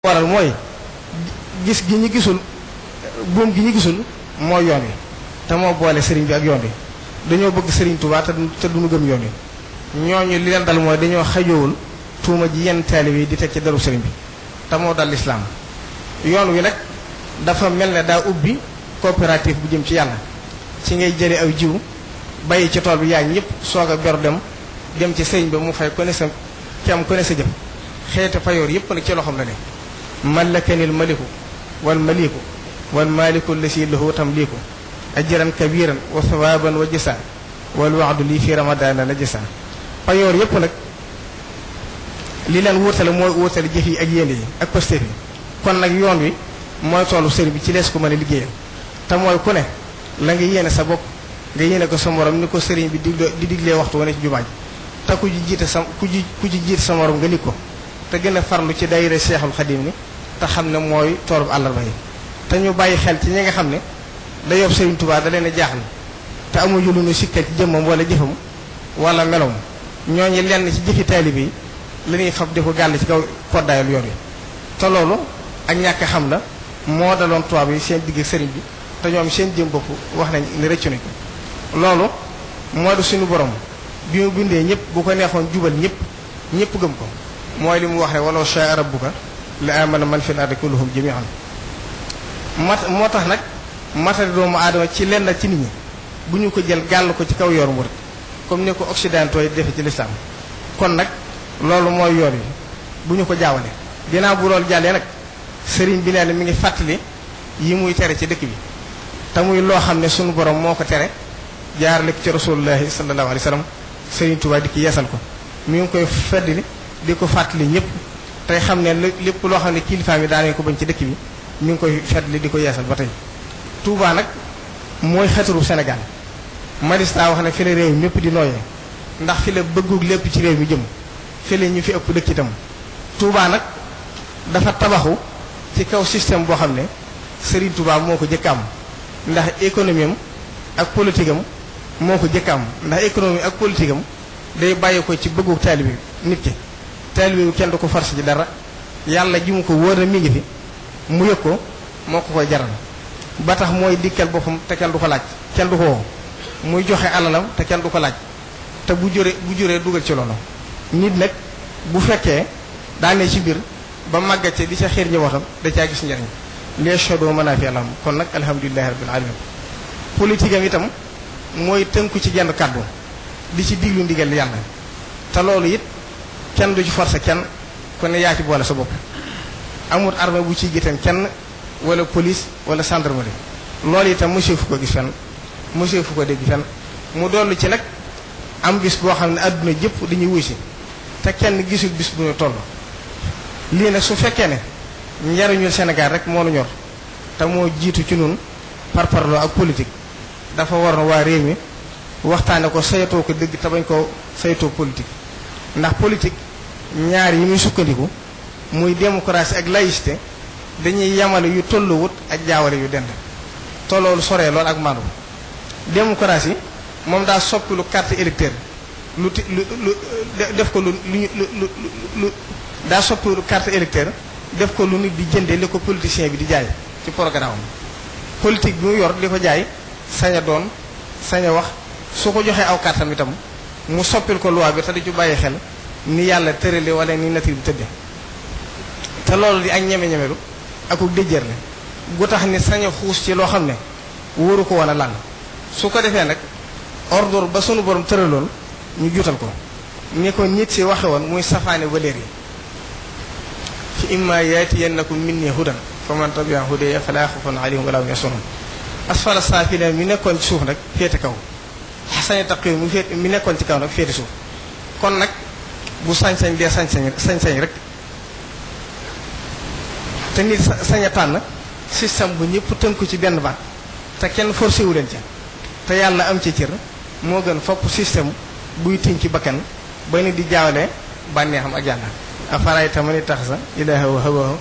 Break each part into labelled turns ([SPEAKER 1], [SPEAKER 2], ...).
[SPEAKER 1] waral mooy gis gi ñu gisul buum gi ñu gisul mooy yoon wi te moo boole sëriñ bi ak yoon wi dañoo bëgg sëriñ Tuubaa te duñu gëm yoon wi ñooñu li leen dal mooy dañoo xajoowul tuuma ji yenn taalibe yi di teg ci daru sëriñ bi te moo dal lislaam yoon wi nag dafa mel ne daa ubbi coopérative bu jëm ci yàlla ci ngay jële aw jiw bàyyi ci tool bi yaa ñëpp soog a ber dem ci sëriñ ba mu fay ko ne sa ki am ko ne sa jëf xeeti payoor yëpp nag ci loxoom la ne mallakanil maliku wal maliku wal maliku lasi lahu tamliku ajran kabiran wa sawaban wa jasa wal waxdu lii fi ramadana la jasa payoor yëpp nag li leen wutale mooy wutale jëf yi ak yéene yi ak pastéef yi kon nag yoon wi mooy toolu sëriñ bi ci lees ko mën a liggéeyal te mooy ku ne la nga yéene sa bopp nga yéene ko sa morom ni ko sëriñ bi di diglee waxtu wane ci jumaa ji te ku ci jiite sa ku ci jiite sa morom nga lig ko te gën a farlu ci daayira Seexul Xadim ni te xam ne mooy toolub àllarba yi te ñu bàyyi xel ci ñi nga xam ne da yob Sëriñ Tuubaa da leen a jaaxal te amuñu lu ñu sikkal ci jëmmam wala jëfam wala melom ñooñu lenn ci jëfi taalibe yi la ñuy fab di ko gàll ci kaw koddaayal yoon wi te loolu ak ñàkk xam la moo daloon tubaab yi seen digg sëriñ bi te ñoom seen jëm bopp wax nañ ne rëccu nañ ko loolu moo di suñu borom bi mu bindee ñëpp bu ko neexoon jubal ñëpp gëm ko mooy li mu wax rek walaw shaa rabbuka la amana man fil ardi kulluhum jami'an moo tax nag matari doomu aadama ci lenn ci nit ñi bu ñu ko jël gàll ko ci kaw yoonu murid comme ni ko occidentaux yi defe ci lislaam kon nag loolu mooy yoon wi bu ñu ko jaawale ginnaaw bu loolu jàllee nag sëriñ bi nee na mi ngi fàttali yi muy tere ci dëkk bi te muy loo xam ne sunu borom moo ko tere jaarale ko ci rasulullahi sallallahu alayhi wa sallam sëriñ Tuubaa di ki yeesal ko mi ngi koy feddli di ko fàttali ñëpp tey xam ne lépp loo xam ne kilifaam yi daanañ ko bañ ci dëkk bi mi ngi koy feddli di ko yeesal ba tey Touba nag mooy xetaru Sénégal magistrat wax ne fi la réew mi ñëpp di nooyee ndax fi la bëggug lépp ci réew mi jëm fi la ñu fi ëpp dëkk itam Touba nag dafa tabaxu ci kaw système boo xam ne Serigne Touba moo ko jëkk am ndax économie am ak politique am moo ko jëkk am ndax économie ak politique am day bàyyi ko ci bëggug taalibe nit ki taalibe bi kenn du ko force ci dara yàlla ji mu ko wóor na mi ngi fi mu yëg ko moo ko koy jaral ba tax mooy dikkal boppam te kenn du ko laaj kenn du ko woo muy joxe alalam te kenn du ko laaj te bu juree dugal ci loolu nit nag bu fekkee daane ci mbir ba màggat di ca xiir njabootam da caa gis njariñ les chodoo mën naa fi alam kon nag alhamdulilahi rabbil alamin politique am itam mooy tënku ci genn kàddu di ci diglu ndigal yàlla te loolu it kenn du ci forcé kenn ku ne yaa ci boole sa bopp amul armée bu ciy gitam kenn wala police wala gendarmerie loolu itam monsieur fu ko gis fenn monsieur fu ko dégg fenn mu dollu ci nag am bis boo xam ne àdduna jëpp dañuy wuy si te kenn gisul bis bu ñu toll lii nag su fekkee ne njariñul Sénégal rek moo nu ñor te moo jiitu ci nun parparloo ak politique dafa war na waa réew mi waxtaane ko saytoo ko dëgg te bañ ko saytoo politique ndax politique ñaar yi muy sukkandiku muy démocratie ak laïcité dañuy yamale yu tolluwut ak jaawale yu dend tolloolu soree loolu ak maandu démocratie moom daa soppi lu carte électeur lu def ko lu daa soppi lu carte électeur def ko lu nit di jënde li ko politicien bi di jaay ci programme politique bi mu yor di ko jaay sañ a doon sañ a wax su ko joxee aw kàttam itam mu soppil ko loi bi te di ci bàyyi xel ni yàlla tërale wala ni nature bi tëdde te loolu di ak ñeme-ñemelu akuk déjjër la gu tax ni sañ a xuus ci loo xam ne wóoru ko woon a làng su ko defee nag ordre ba sunu borom tëraloon ñu juutal ko ni ko nit si waxe woon muy safaane valeur yi fi imma yaatiyannakum minni hudan faman tabi'a hudaya fala xawfun alayhim wala hum yahzanun asfala saafiliina mi nekkoon ci suuf nag féete kaw xasane taqi mi nekkoon ci kaw nag féete suuf kon nag bu sañ-sañ dee sañ-sañ rek te nit sañ a tànn système bu ñëpp tënku ci benn baat te kenn forcé wu leen ca te yàlla am ci cër moo gën fopp système buy tënki bakkan ba nit di jaawale bànneexam ak yàlla afarayta man ittaxasa ilaahahu hawaahu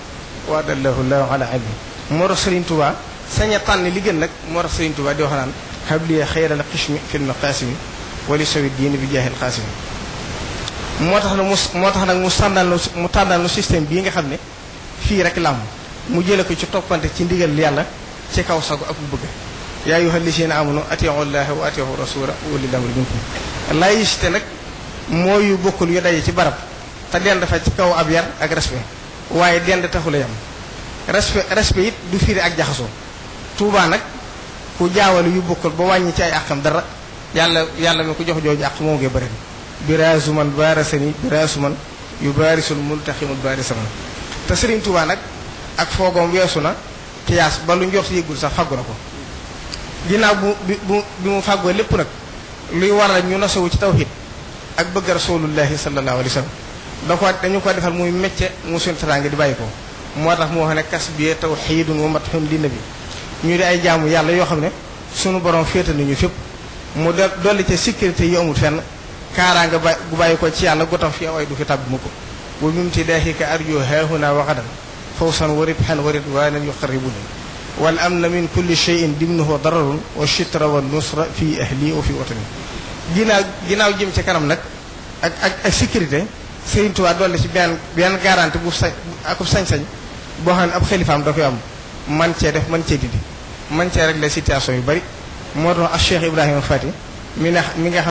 [SPEAKER 1] wa adallahu llaahu ala ilmi moo tax Sëriñ Tuubaa sañ a tànn li gën nag moo tax Sëriñ Tuubaa di wax naan habliya xayral xishmi fil maqaasimi wali sawi diini bi jaahil xaasimi moo tax nag mu tànnal nu système bii nga xam ne fii rek la am mu jële ko ci toppante ci ndigal yàlla ci kaw sago ak bu bëgg yaa ayyuhal lazina amanu atii'u llaaha wa atii'u rasuula wa ulil amri minkum laïcité nag mooy yu bokkul yu daje ci barab te dend dafa ci kaw ab yar ak respect waaye dend taxula yam respect it du firi ak jaxasoo Tuubaa nag ku jaawale yu bokkul ba wàññi ci ay àqam dara yàlla mi ko jox jooju àq moom ngay bëri biraasu man baarasani biraasu man yu baarisul multaximul baarisaman te Sëriñ Tuubaa nag ak foogoom weesu na kiyaas ba lu njort yëgul sax faggu na ko ginnaaw bi mu fàggoo lépp nag luy waral ñu nasawu ci tawhid ak bëgg rasulullahi sallallahu alayhi wa sallam dañu ko defal muy mécce mu suñ teraanga di bàyyi ko moo tax mu wax ne kas bi tawhidun wa matxun li nabi ñu di ay jaamu yàlla yoo xam ne sunu borom féeta nañu fépp mu dolli ca sécurité yi amul fenn kaaraanga gu bàyyi ko ci yàlla gotam fi away du fi tàbbi mu ko wa mimti daahika arju haahuna wa gadan fawsan wa ribhan wa ridwanan yuqarribuni wal amna min kulli shay'in dimnuhu dararun wa shitra wa nusra fi ahli wa fi watani ginnaaw jëm ci kanam nag ak sécurité Sëriñ Tuubaa dolli ci benn garanti bu akub sañ-sañ boo xam ne ab xalifaam da koy am man cee def man cee dindi man cee régler situation yu bari moo tax ak Cheikh Ibrahima Fati mi nga xam